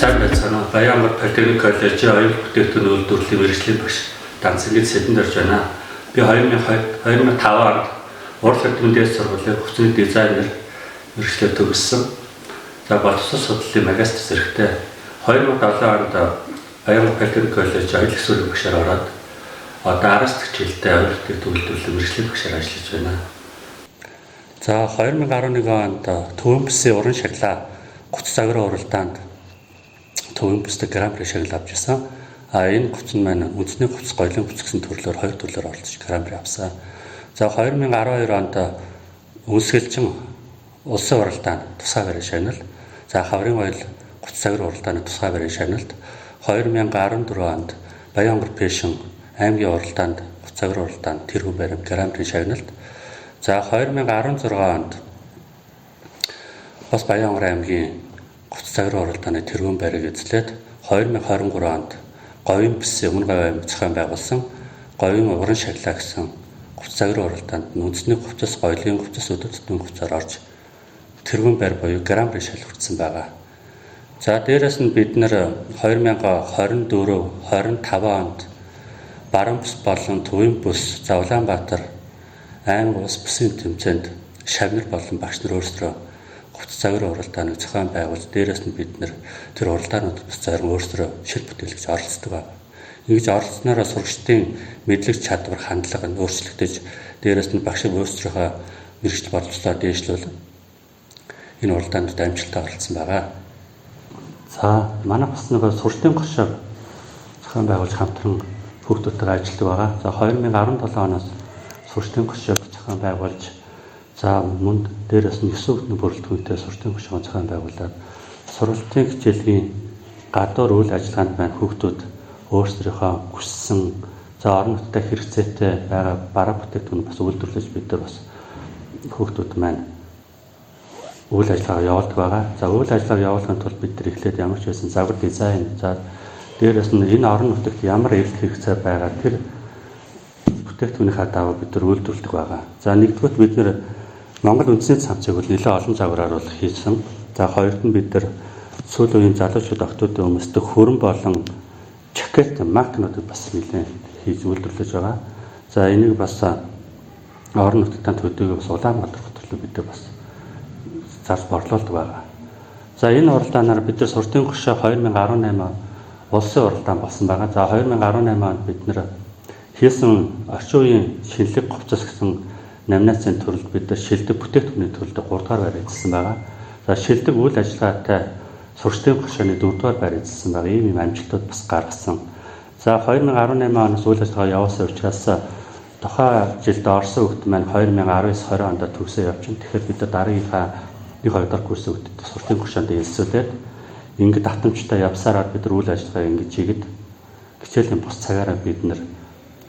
Сайн байцгаана уу. Баянамар Политехник коллежийн оюун бүтээгдэхүүн үйлдвэрлэлийн мэргэжлийн багш Данцангийн Сэдэнд орж байна. Би 2005 онд Урал эрдэмтэн дээд сургуулийн хувцсны дизайнер мэргэжлээр төгссөн. За, боловсрол судлалын магистр зэрэгтэй. 2007 онд Баянамар Политехник коллеж оюун төсвийн багшаар ороод одоо 10 дахь жилдээ оюун бүтээгдэхүүн үйлдвэрлэлийн мэргэжлийн багшаар ажиллаж байна. За, 2011 онд Төвийн бүсийн уран шагналаа гоц загварын уралдаанд Төвийн бүстэй гран-при шагнал авч ирсэн. А энэ гоц нь маань үндэсний хувцас, гоёлын хувцас гэсэн төрлөөр хоёр төрлөөр оролцож гран-при авсан. За, 2012 онд Үнсгэлчин улсын уралдаанд тусгай байрын шагнал. За, хаврын гоёл гоц загварын уралдааны тусгай байрын шагналт, 2014 онд Баян онгор Fashion аймгийн уралдаанд гоц загварын уралдаанд тэргүүн байрын гран-при шагналт. За, 2016 онд бас Баян онгор аймгийн гоц загварын уралдааны тэргүүн байрыг эзлээд, 2023 онд Говийн бүсийн Өмнө Говь аймаг зохион байгуулсан Говийн уран шагналаа гэсэн гоц загварын уралдаанд үндэсний хувцас, гоёлын хувцас, өдөр тутмын хувцаар орж тэргүүн байр буюу гран-при шагнал хүртсэн байгаа. За, дээрэс нь бид нэр 2024 25 онд Баруун бүс болон Төвийн бүс, за, Улаанбаатар аймаг улс бүсийн тэмцээнд шавнар болон багш нар өөрсдөө хувцас загварын уралдааныг зохион байгуулж, дээрэс нь бид нэр тэр уралдаануудад бас зарим өөрсдөө шил бүтээлгэж оролцдог байна. Ингэж оролцсноороо сурагчдын мэдлэг, чадвар, хандлага нь өөрчлөгдөж, дээрэс нь багш өөрсдийнхөө мэргэжил боловсролоо дээшлүүл энэ уралдаанууд амжилттай оролцсон байгаа. За, манай бас нэг сургалтын гошоо зохион байгуулж хамтран хүүхдүүдтэйгээ ажилладаг байгаа. За, 2017 оноос сургалтын гошоо зохион байгуулж, за, мөн дээрээс нь 9 хүүхдийн бүрэлдэхүүнтэй сургалтын гошоо зохион байгуулад сургалтын хичээлийн гадуур үйл ажиллагаанд маань хүүхдүүд өөрсдийнхөө хүссэн, за, орон нутгад хэрэгцээтэй байгаа бараа бүтээгдэхүүн бас үйлдвэрлэж, бид нар бас хүүхдүүд маань үйл ажиллагаа явуулдаг байгаа. За, үйл ажиллагаа явуулахын тулд бид нар эхлээд ямар ч байсан загвар дизайн, за, дээрээс нь энэ орон нутагт ямар эрэлт хэрэгцээ байгаа, тэр бүтээгдэхүүнийхаа дагуу бид нар үйлдвэрлэдэг байгаа. За, нэгдүгээрт бид нар Монгол үндэсний цамцыг бол нэлээд олон загвараар бол хийсэн. За, хоёрт нь бид нар сүүлийн үеийн залуучууд, охидуудын өмсдөг хөрөн болон жакет, макнуудыг бас нэлээд хийж үйлдвэрлэж байгаа. За, энийг бас орон нутгад төдийгөө бас Улаанбаатар хот руу бид нар бас зарж борлуулдаг байгаа. За, энэ уралдаанаар бид нар сургалтын гошоо 2018 улсын уралдаан болсон байгаа. За, 2018 онд бид нар хийсэн орчин үеийн шинэлэг хувцас гэсэн номинацийн төрөлд бид нар шилдэг бүтээгдэхүүний төрөлд 3 дугаар байр эзэлсэн байгаа. За, шилдэг үйл ажиллагаатай сургалтын гошооны 4 дугаар байр эзэлсэн байгаа. Ийм юм амжилтууд бас гаргасан. За, 2018 оноос үйл ажиллагаа явуулсан учраас тухайн жилд орсон хүүхд маань 2019 20 онд төгсөө явчихна. Тэгэхээр бид нар дараагийнхаа 1 2 дахь курсын хүүхдэд сургалтын гошоонд элсүүлээд ингээд давтамжтай явсараа бид нар үйл ажиллагаа ингэж хийгээд хичээлийн бус цагаараа бид нар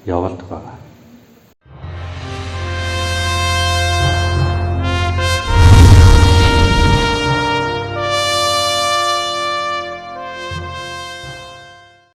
явуулдаг байгаа.